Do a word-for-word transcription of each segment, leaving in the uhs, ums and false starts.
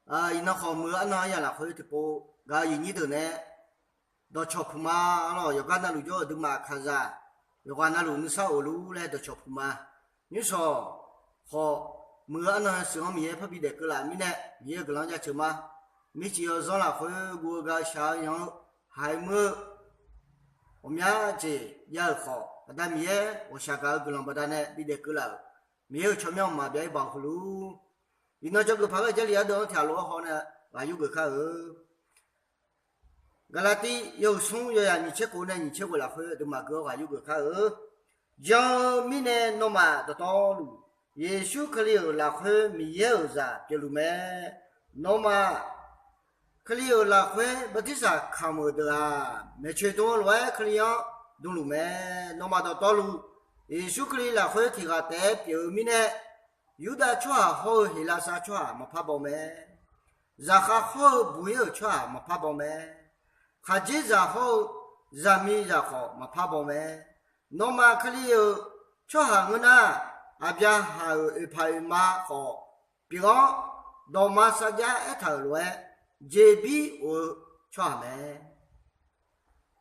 Iqnan khawf muiq-eu arnan aryaq lafkhoer tiqpov gaq-eu yiqnyir deuq nae dawqcawq puq ma. Arlawq, yawqgar navluf jawr-eu aqduimaf aqkaqzaq yawqghaq navluf nuisar of lur laer dawqcawq puq ma. Nymrshawq khawf, muiq-eu arnan sheuq-anr Miqyaer parbi daef keuvlaf mirnae, Miqyaer-euq guiqlanq jaceuq ma. Mircif yawzanr lafkhoer guv-eu gaq-eu shaq-eu yanq-eu haiq muir-eu ghawqmya jeq jav-euq khawf, Aqda Miqyaer ghawqshaq gaq-eu guiqlanq baqdanae bidaef keuvlaf-euq Miqyaer-euq tsawrmyanr mqmaq byav-ir baoq heulof-ur. Iqnan jawrgeuf paq-aer Jarlif ardeuv-anr tiq ghaq lof-aer haw nae ghaq yur geuf kar-eu. Gaqlaqtiv yawhuiq smr yawyaq nyiq tser khof nae nyiq tser ghoeq lafkhoer aqduimaf gui-awr ghaq yur geuf kar-eu. Jan-eu mirnae nawmaf dawqtawvluf, Yeqsur Kali-euq lafkhoer Miqyaer-euq zaq pyeufluf mae. Nawmaf Kali-euq lafkhoer bartirsaq kamq-euq deuq-aq, maeqtsoeq dm-eu lof-aer Kali-anr dmluf mae. Nawmaf dawqtawvluf, Yeqsur Kali lafkhoer tiq ghaq taef-aer pyeuf-eu mirnae, Yurdav tsawrhaq hawr-eu Heqlavsav tsawrhaq maqpar baw mae. Zaqkhav hawr-eu buq-ir-euq tsawrhaq maqpar baw mae. Khaqdzerzaq hawr-eu zaqmiqzaq khawf maqpar baw mae. Nawmaf Kali-euq tsawrhaq ngeur nar, Aqbyaqhaq-euq oeqpaq oeqma khawf pyeuf-awr, dawqma sarjax aertaq-euq lof-aer jeqbir of-eu tsawrhaq mae.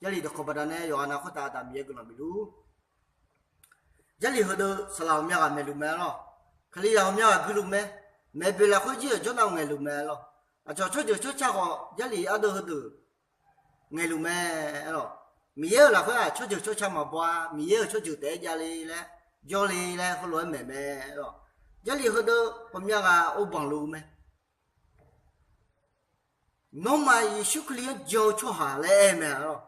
Jarlif dawqkawq baqdanae yawqghaq nav khoertav Aqda Miqyaer guiqlanq bif luf-ur. Jarlif heudeuq saqlaq ghawqmya ghaq maeqluf mae lawr. Kalizaq ghawqmya ghaq guiluf mae. Maeqboeq lafkhoer jir-euq jawrnav ngaeqluf mae lawr. Aqcawq tsawrjeuq tsawrca khawf Jarlif ardeuv heudeuq ngaeqluf mae lawr. Miqyaer-euq lafkhoer-aq tsawrjeuq tsawrca maqbaw-a. Miqyaer-euq tsawrjeuq taef-aer javle laer, jawrle laer heulof-aer maeq mae lawr. Jarlif heudeuq ghawqmya ghaq ov banq luf-eu mae. Nawmaf Yeqsur Kali-anr jan-eu tsawrhaq laer aer mae lawr.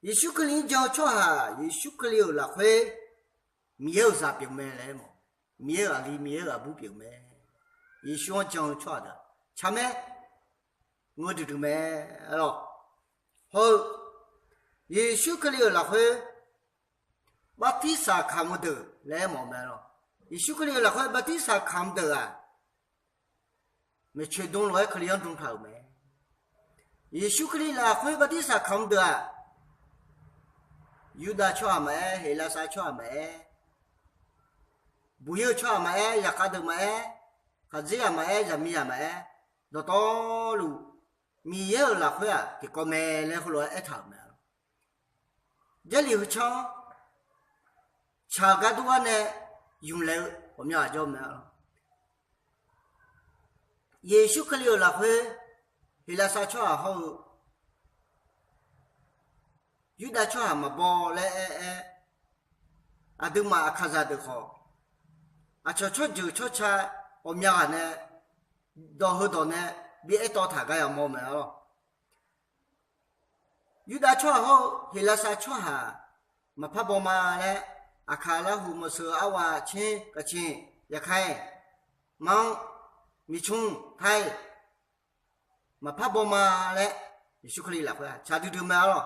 Yeqsur Kali-anr jan-eu tsawrhaq, Yeqsur Kali-euq lafkhoer Miqyaer-euq zaq pyeuf mae laer aer mawf. Miqyaer-euq aqli, Miqyaer-euq aqbur pyeuf mae. Yeqsur-anr jan-eu tsawrhaq deuq tsaqmaer ngeur duidui mae lawr. Hawr-eu Yeqsur Kali-euq lafkhoer bartirsaq kamq-eu deuq laer aer mawf mae lawr. Yeqsur Kali-euq lafkhoer bartirsaq kamq deuq-aq, maeqtsoeq dm lof-aer Kali-anr dm taq-euq mae. Yeqsur Kali lafkhoer bartirsaq kamq deuq-aq, Yurdav tsawrhaq maqaer, Heqlavsav tsawrhaq maqaer, buq-ir-eu tsawrhaq maqaer, zaqkhav deuq maqaer, khaqdzerzaq maqaer, zaqmiqzaq maqaer, dawqtawvluf Miqyaer-euq lafkhoer-aq tiqkawv mae laer heulof-aer aertaq-euq mae. Jarlif heu canr-anr tsaq-eu gar durgar nae ymq laeq-eu ghawqmya ghaq jawr mae. Yeqsur Kali-euq lafkhoer Heqlavsav tsawrhaq hawr-eu Yurdav tsawrhaq maqbaw laer aer-aer, aqduimaf aqkaqzaq deuq khawf, aqcawq tsawrjeuq tsawrca ghawqmya ghaq nae dawq heudawq nae bi aertawv taq gar yamawr mae lawr. Yurdav tsawrhaq hawr-eu Heqlavsav tsawrhaq maqpar baw ma laer, Aqkaq, Larhuq, Mawqseuq, Arwaq, Tser, Kaqciq, Yaqkhaer, Manr, Miqcmr, Tair, maqpar baw ma laer Yeqsur Kali lafkhoer-aq tsaq duidui mae lawr.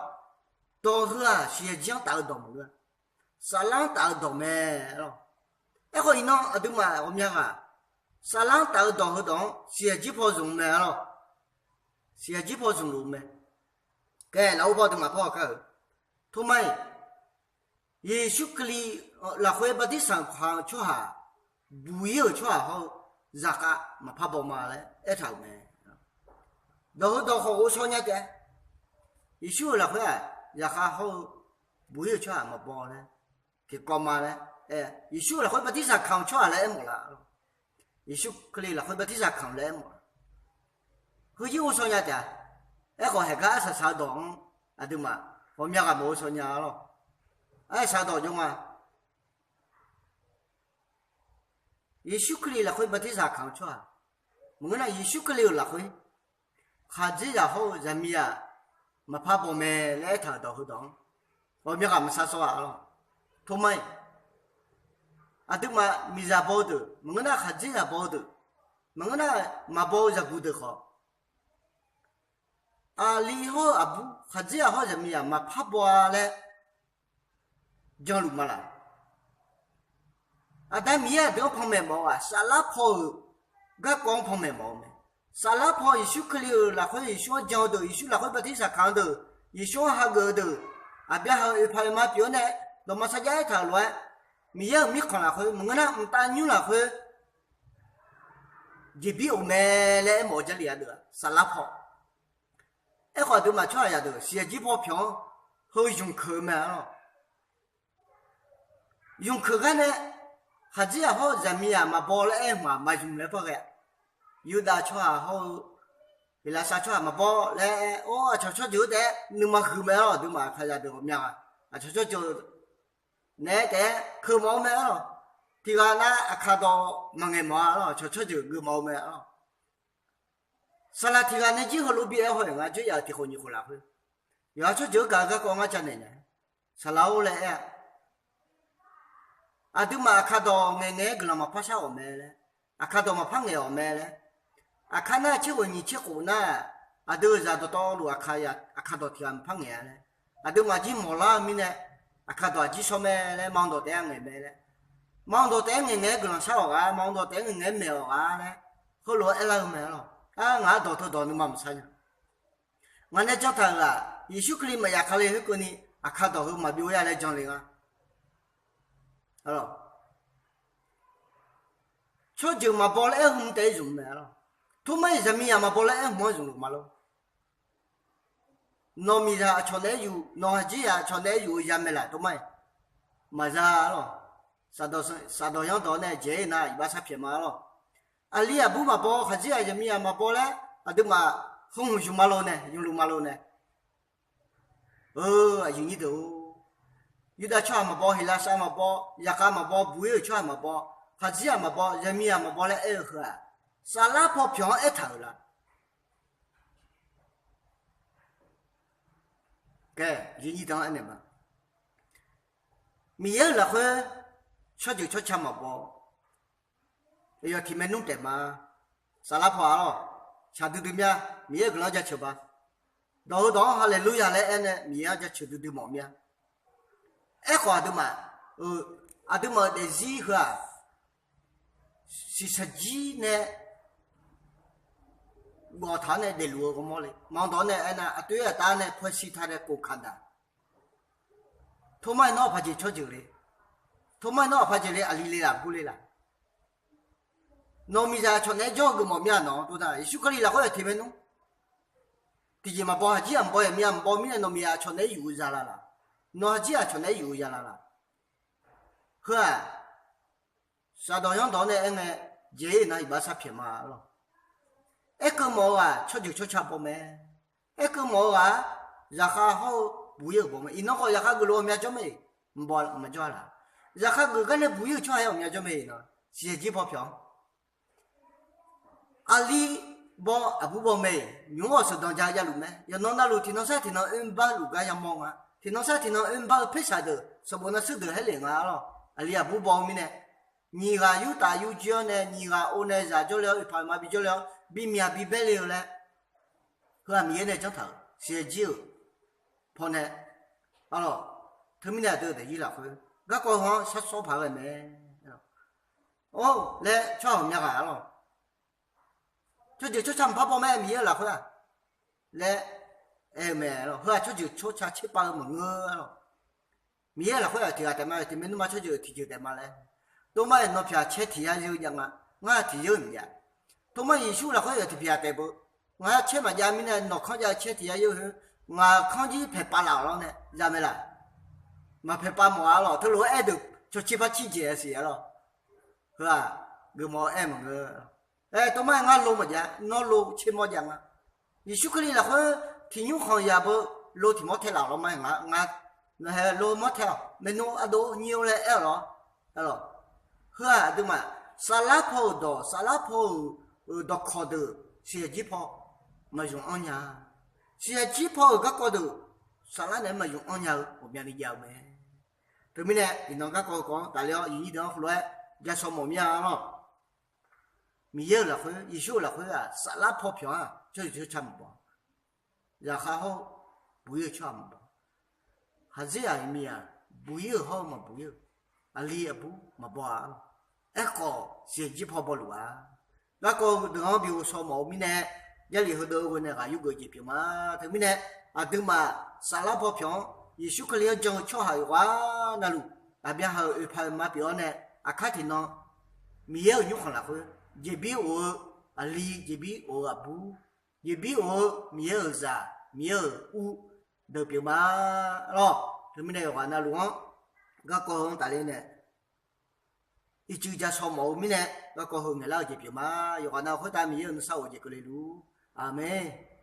Dawq heu-aq siqyaq jir-anr taf-eu dawq maqngeur-a. Saflar-anr taf-eu dawq mae lawr. Aerkhawf iqnan aqduimaf ghawqmya ghaq saflar-anr taf-eu dawq heudawq-anr siqyaq jir paw zmq mae lawr. Siqyaq jir paw zmqluf-eu mae. Khaer lafov paw aqduimaf par-awq kar-euq. Tormar-iq, Yeqsur Kali lafkhoer bartirsaq kamq-eu tsawrhaq, buq-ir-euq tsawrhaq hawr-eu zaqkhav maqpar baw ma laer aertaq-euq mae. Dawq heudawq khawf ghovshaw nya taef-a. Yeqsur-euq lafkhoer-aq zaqkhav hawr-eu buq-ir-euq tsawrhaq maqbaw laer tiqkawv ma laer aer, Yeqsur lafkhoer bartirsaq kamq-eu tsawrhaq laer aermawf la. Yeqsur Kali lafkhoer bartirsaq kamq laer aermawf la. Heuzir ghovshaw nya taef-a. Aerkhawf haeqgar arsaq saq-eu dawq-anr aqduimaf ghawqmya ghaq maqghovshaw nya lawr. Arsaq-eu dawq jawr nga. Yeqsur Kali lafkhoer bartirsaq kamq-eu tsawrhaq maqngeur nar, Yeqsur Kali-euq lafkhoer khaqdzerzaq hawr-eu zaqmiqzaq maqpar baw mae laer aertaq-euq dawq heudawq-anr ghawqmya ghaq maqsar sawr-a lawr. Tormar-iq, aqduimaf miqzaq baw-eu deuq maqngeur nar, khaqdzerzaq baw-eu deuq maqngeur nar, maqbaw-eu zaqguq deuq khawf, aqli hawr-eu aqbur, khaqdzerzaq hawr-eu zaqmiqzaq maqpar baw-a laer janluf ma laf. Aqda Miqyaer aqdui-anr panmaeq mawf-eu-aq, saflar paw-euq garkawv-anr panmaeq mawf-eu mae. Saflar paw Yeqsur Kali-euq lafkhoer Yeqsur-anr jan-eu deuq, Yeqsur lafkhoer bartirsaq kamq-eu deuq, Yeqsur-anr hageuf-eu deuq, Aqbyaqhaq-euq oeqpaq oeqma pyeuf-awr nae dawqma sarjax aertaq-euq lof-aer, Miqyaer-euq mirkhanq lafkhoer maqngeur nar, mqtav nymr lafkhoer jeqbir of mae laer aermawf-eu Jarlif ardeuv-aq, saflar paw. Aerkhawf, aqduimaf tsawrhaq yadeuq siqyaq jir paw pyawq-anr heu ymqkeuq-eu mae arlawq. Ymqkeuq gar nae, khaqdzerzaq hawr-eu zaqmiqzaq maqbaw laer aer-eu hmq-aq, maqymq laer par ghae-a. Yurdav tsawrhaq hawr-eu Heqlaqsar tsawrhaq maqbaw laer aer, or, aqcawq tsawrjeuq-eu taef-aer nuima huiq mae arlawq. Aqduimaf aqkaqzaq deuq ghawqmya ghaq aqcawq tsawrjeuq naeq-aer taef-aer keuv mawf-eu mae arlawq. Tiqghaq nav aqkaq dawq maqngaeq mawf-a arlawq. Aqcawq tsawrjeuq geuf mawf-eu mae arlawq. Saqlaq tiqghaq nae jir heulof bi aer haw-euq nga, dzoeryaf-euq tiq khof nyiq khof lafkhoer, yawqha tsawrjeuq-anr gaq-eu garkawv ngar ja naeq naeq-a. Saqlaq-or laer aer-a, aqduimaf aqkaq dawq ngaeqngaeq-aer guiqlanq maqpar shar-awq mae laer, aqkaq dawq maqpar ngaeq-awq mae laer, aqkar nar tser ghoeq nyiq tser khof nar-aq, aqdui-euq zaq dawqtawvluf aqkaq dawq tiqghaq maqpar ngaeq-a laer, aqduimaf jir mawqlar-eu mirnae, aqkaq dawq aqjir shawr mae laer, maq-anr dawq taef-aer ngaeq mae laer, maq-anr dawq taef-aer ngaeqngaeq-aer guiqlanq shar-awq ghaq, maq-anr dawq taef-aer ngaeqngaeq-aer maeq-awq ghaq laer, heulof-aer aerlar-eu mae arlawq. Ar, ngaq-anr dawq teu dawq nuima maqsar nya. Ngaq nae jantaq-euq-aq, Yeqsur Kali maqyaf kale khoerkeuvni aqkaq dawq heu maqbyov-a laer jan le nga. Tsawrjeuq maqbaw laer aer-eu hmq taef-aer zmq mae arlawq. Tormar-iq zaqmiqzaq maqbaw laer aer-eu hmq-anr zmqluf ma lor. Nawq miqzaq aqcawq naeq-aer yuf, nawq haqjir-aq aqcawq naeq-aer yuf-eu ya mae laf tormar-iq. Maqza arlawq. Saqdawq yanrdawq nae jeq-ir nar iqbax sar pyaeq ma arlawq. Aqli aqbur maqbaw, khaqdzerzaq zaqmiqzaq maqbaw laer aqduimaf heu hmq zmq ma lor nae, ymqluf ma lor nae. Eu, aqyuif nyir deuq-or, Yurdav tsawrhaq maqbaw, Heqlaqsar maqbaw, zaqkhav maqbaw, buq-ir-euq tsawrhaq maqbaw, khaqdzerzaq maqbaw, zaqmiqzaq maqbaw laer aer-eu heu-aq, saflar paw pyawq-anr aertaq-euq la. Khaer, yir nyir dan-anr aernaeq ma. Miqyaer-euq lafkhoer tsawrjeuq tsawrca maqbaw. Aqyawf tiq maernmr taef ma. Saflar paw-aq arlawq, shaqdui dui mya. Miqyaer-euq guiqlanq-anr jaceuq ba. Dawq heudawq-anr haleluya laer aer nae Miqyaer-anr jaceuq duidui mawf mya. Aerkhawf aqduimaf, aqduimaf-euq daefzir heu-aq, shiqshaq jir nae gawftaq-anr nae daefluf-eu ghawrmawr le. Maqanr dawq-anr nae aernar, aqtoer aqtav nae paw shi ta nae kof kaq daq. Tormar-iq nawr aqpaq jeq tsawrjeuq le. Tormar-iq nawr aqpaq jeq le, aqli le laf gur le laf. Nawq miqzaq aqcawq naeq-aer jawr-eu geufmawf mir-a nawq-anr dovnar, Yeqsur Kali lafkhoer yawq tiq maernmr. Tiqjeq maqbaw haqjir-aq maqbaw-aer mir-a, maqbaw mirnae nawq miqzaq aqcawq naeq-aer yuf-eu ya la laf. Nawq haqjir aqcawq naeq-aer yuf-eu ya la laf. Heu-aq, saqdawq yanrdawq-anr nae aer ngae, jeq-ir nar iqbax sar pyaeq ma lawq. Aerkeuv mawf-eu ghaq tsawrjeuq tsawrca baw mae. Aerkeuv mawf-eu ghaq-aq, zaqkhav hawr-eu buq-ir-euq baw mae. Iqnan khawf zaqkhav geuflof ghawqmya jawr mae-iq, mqbaw maqjawr-a laf. Zaqkhav geuf gar nae buq-ir-euq tsawrhaq-aer ghawqmya jawr mae-iq nan, shiqshaq jir paw pyawq-anr aqli baw aqbur baw mae-iq, nymq-mr ghawq sheuqdanq ja-eu javluf mae. Yawqnan navluf tiqnan sar tiqnan oerbar luf gar yamawr nga. Tiqnan sar tiqnan oerbar-eu persaq deuq sanqbof nav suir deuq haer lef nga lawq. Aqli aqbur baw-eu mirnae, nyiq ghaq yurtaf yurjir-awr nae, nyiq ghaq or nae zaq jawrle-awr, oeqpaq oeqma bi jawrle-awr, bi myaq bi baer le-eu laer, heu-aq Miqyaer nae janrtaq-euq shiqshaq jir-euq pawnae, arlawq, teumirnae aqdui-euq daefzir lafkhoer garkawv heu-anr shar sawr paq-aer ghae mae. Or laer tsawrhaq ghawqmya ghaq arlawq, tsawrjeuq tsawrca maqpar baw mae Miqyaer-euq lafkhoer-aq laer aer-eu mae lawq. Heu-aq tsawrjeuq tsawrca tserpav-eu maqngeur arlawq. Miqyaer-euq lafkhoer-aq tiq ghaq taef ma, tiq maernmr ma tsawrjeuq tiqjeuq taef ma laer. Tormar-iq nawq pyaq caer tiq yar yeur jav nga, ngar tiq yar-eu maqjav. Tormar Yeqsur lafkhoer yawq tiq pyaq taef beu, ngar caer maqjav mirnae nawq kanr jav-eu caer tiq yar yeur heu, ngaq kanr jir paeqpav laf-awq lawr nae za mae laf. Maqpaeqpav mawf-a lawq. Teulof-aer aer deuq cawqcir par cir jaeq-a siq-a lawq. Heu-aq geufmawf-eu aer maqngeur. Aer, tormar-aer ngar lo maqjav, nawr lo tser mawr jav nga. Yeqsur Kali lafkhoer tiq nymr khanq yaq beu lo tiq mawr tae laf-awq lawr ma-aer nga, ngar, nawq hae lo mawr tae-awq, maernmr ardov nyir-awr laer aer-awq lawr. Arlawq, heu-aq aqduimaf saflar paw-euq dawq, saflar paw-euq dawqkawq deuq shiqshaq jir paw maqzmq anr nya. Shiqshaq jir paw-euq garkawv deuq saflar naeq-aer maqzmq anr nya-eu ghawqmyani jav-eu mae. Teumirnae iqnan garkawv kawv-anr tafler-awr, iqnyir deuq-anr heulof-aer ja shaw mawf mir-a lawq. Miqyaer-euq lafkhoer, Yeqsur-euq lafkhoer-aq saflar paw pyawq-anr tsawrjeuq tsawrca maqbaw. Zaqkhav hawr-eu buq-ir-eu tsawrhaq maqbaw. Khaqdzerzaq miqzaq buq-ir-euq hawr-eu maqbuq-ir-euq, aqli aqbur maqbaw-a. Aerkhawf shiqshaq jir paw bawluf-a. Garkawv deuq-anr bi ghovshaw mawf-eu mirnae, Jarlif heudeuq-eu ghoe nae ghaq yurgeuf jeq pyeuf ma. Teumirnae aqduimaf saflar paw pyawq-anr Yeqsur Kali-anr jan-eu tsawrhaq yawqghaq navluf, Aqbyaqhaq-euq oeqpaq oeqma pyeuf-awr nae, aqkar tiqnan Miqyaer-euq nymrkhanq lafkhoer jeqbir of-eu aqli jeqbir of-eu aqbur, jeqbir of-eu Miqyaer-euq zaq, Miqyaer-euq ur deuq pyeuf ma lawr. Teumirnae yawqghaq navluf-anr garkawv heu-anr tafler nae ircuf ja shaw mawf-eu mirnae garkawv heu ngaeqlar-eu jeq pyeuf ma. Yawqghaq nav khoertav Miqyaer-euq nuisar of-eu jeq keuvle luf-ur. Aqmeq.